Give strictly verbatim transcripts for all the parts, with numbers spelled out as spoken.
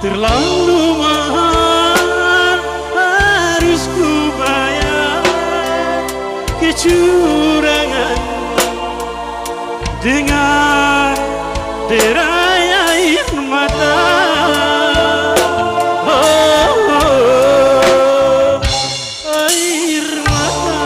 Terlalu mahal harus ku bayar kecurangan dengan derai air mata. Oh, oh, oh. Air mata.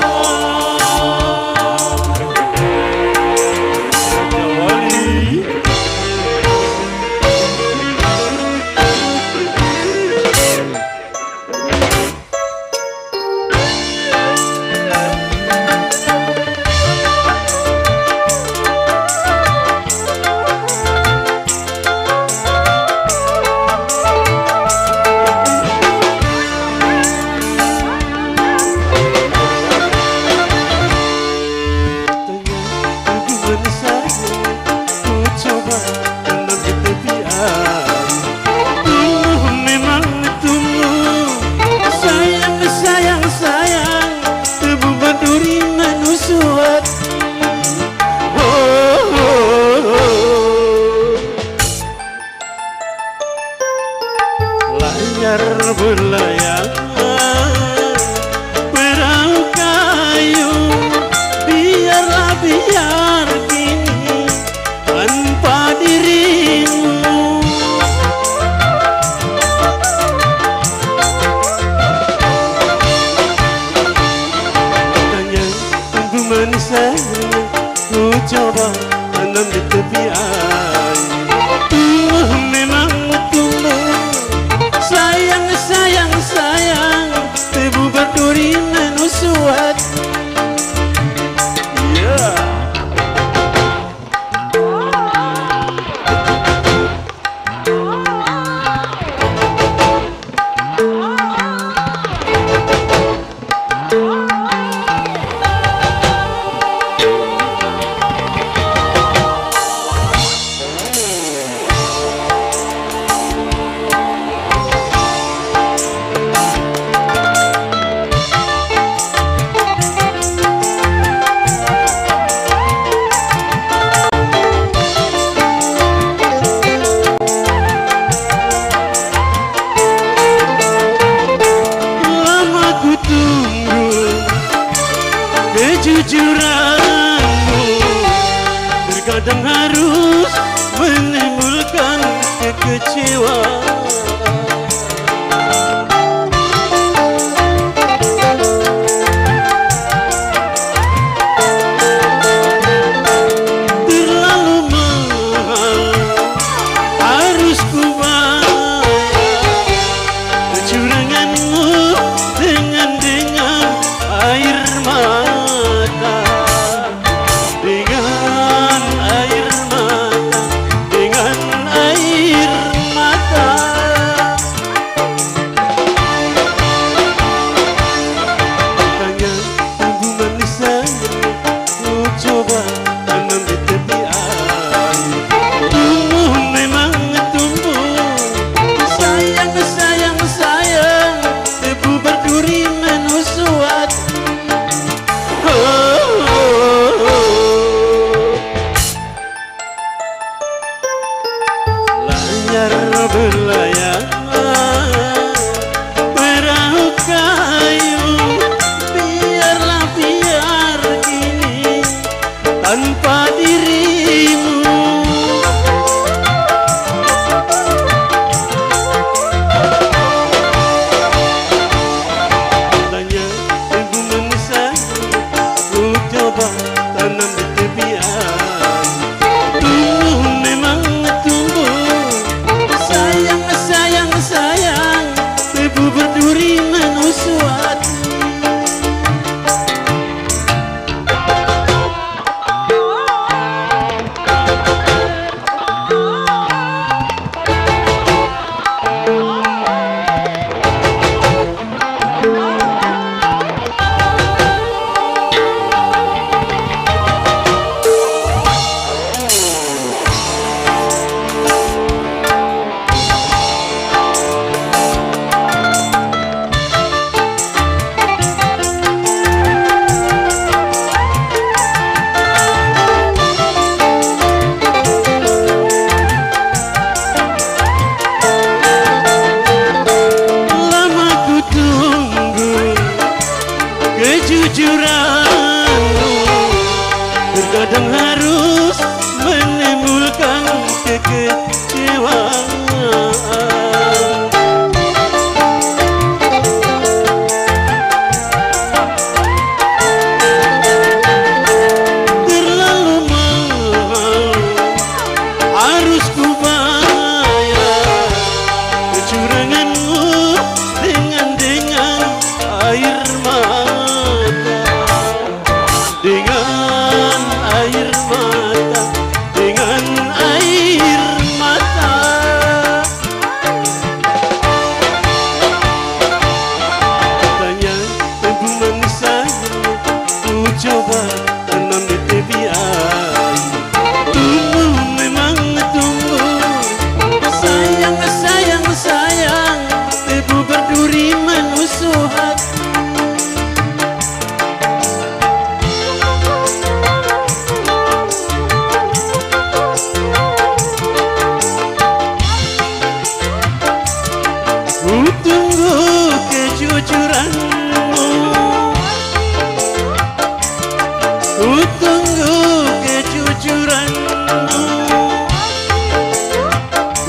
Hubungan saya ku coba tanam di tepi air. Tumbuh memang tumbuh, sayang, sayang, sayang, tebu berduri menusuat. Oh, oh, oh, oh. Layar berlayar perahu kayu, biarlah biar kini tanpa dirimu. Tanya tunggu manis sayang, ku coba tanam di tepi air. Tumbuh memang tumbuh, sayang, sayang, sayang, tebu berduri menusuat. Yeah. Lama ku tunggu kejujuranmu, terkadang harus menimbulkan kekecewaan. Terlalu mahal harus ku bayar kecuranganmu dengan, dengan air mata. Dengan air mata, dengan air mata. Tanya tumbuh manis sayang, ku coba tanam di tepi air. Tumbuh memang tumbuh, sayang, sayang, sayang, tebu berduri menusuat. Layar berlayar perahu kayu, biarlah biar kini tanpa dirimu. Tanya tumbuh manis sayang, ku coba tanam di tepi air. Tumbuh memang tumbuh, sayang, sayang, sayang, tebu berduri menusuat.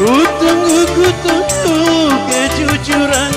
Ku tunggu, ku tunggu kejujuran